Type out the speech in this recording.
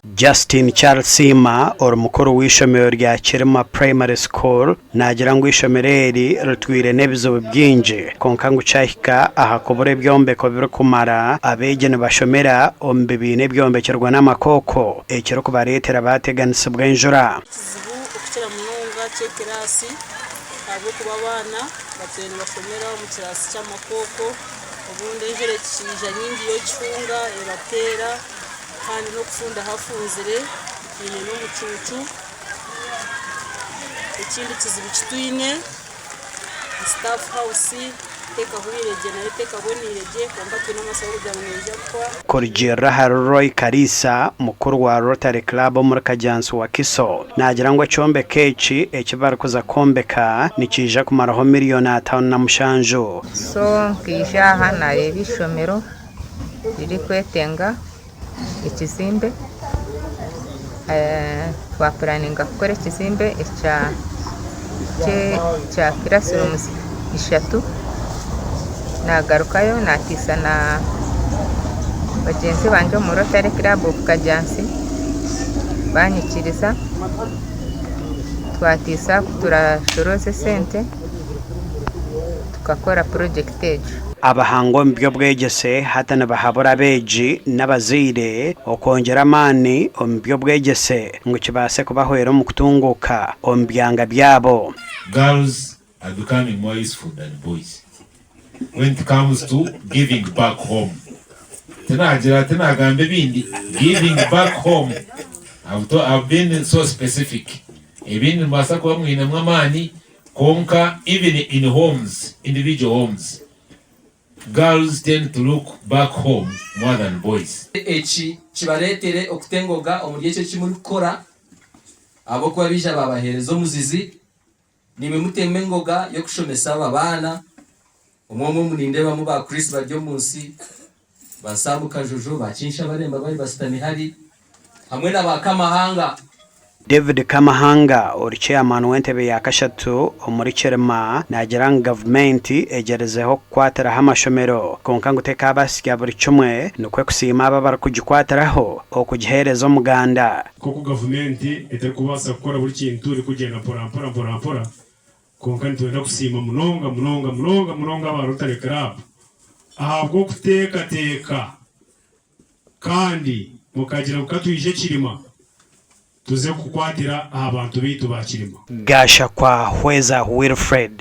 Justine Kyarisiima ori mukuru w'eishomero rya Kirima Primary School naagira ngu eishomero eri ritwire n'ebizibu bingi kwonka ngu kyahika aha kubura ebyombeko birikumara, abeegi nibashomera omu bibiina ebyombekirwe n'amakooko ekirikubareetera baateganisibwa enjura. Ekizibu okukira munonga ky'ekiraasi ahabw'okuba abaana batwire nibashomera omu kiraasi ky'amakooko obundi enjura ekiija nyingi yo ekihunga ebateera kandi n'okufunda hafunzire haine n'omucuucu. Ekindi kizibu ki twine ni staff house tekahwire gye nayo tekaboniire gye kwonka twine amatsiko kugira ngu neija kuhwa. Kurugiirira ahari Roy Kariisa, mukuru wa Rotary Club omuri Kajjansi Wakiso, naagira ngu ekyombeko eki eki barikuza kwombeka nikiija kumaraho miriyoni 57. So nkaija aha naareeba eishomero ririkwetenga ekizimbe, twapuraninga kukora ekizimbe kya kirasiruumu ishatu, naagarukayo naatiisa na bagyenzi bangye omu Rotary Club of Kajjansi banyikiriza, twatiisa ku turashorooze esente tukakora purojekiti egyo. Abahanga omu by'obwegyese hati nibahabura abeegi n'abazaire okwongyera amaani omu by'obwegyese ngu kibaase kubahwera omu kutunguuka omu byanga byabo. Girls are becoming more useful than boys when it comes to giving back home. Tinagira tinagamba ebindi giving back home I've, to, I've been so specific. Ebindi nimubaasa kuba mwinemu amaani Kwonka even in homes, individual homes, girls tend to look back home more than boys. Eki kibareetere okuta engoga omuri ekyo eki murikukora, ahabw'okuba baija baabaheereza omuzizi. Naimwe muteme engoga y'okushomesa aba baana. Omwe omwe omu nindeebamu ba Chris bari omu nsi, ba Sam Kajojo, ba Kinshabaremba bari bashutami hari, hamwe na ba Kamahanga. David Kamahanga ori chairman w'entebe ya kashatu omuri Kirima naagira ngu gavumenti egyerizeho kukwatiraho amashomero kwonka ngu tekaabasya buri kimwe nikwo kusiima abo abarikugikwatiraho okugiheereza omuganda. Nk'oku gavumenti etarikubaasa kukora buri kintu erikugyenda mporampora mporampora, Kwonka nitwenda kusiima munonga munonga munonga munonga aba Rotary Club ahabw'okuteekateeka kandi mukagira ngu ka twije Kirima tuze kukwatira aha bantu baitu ba Kirima. Gashakwa Hweza Wilfred.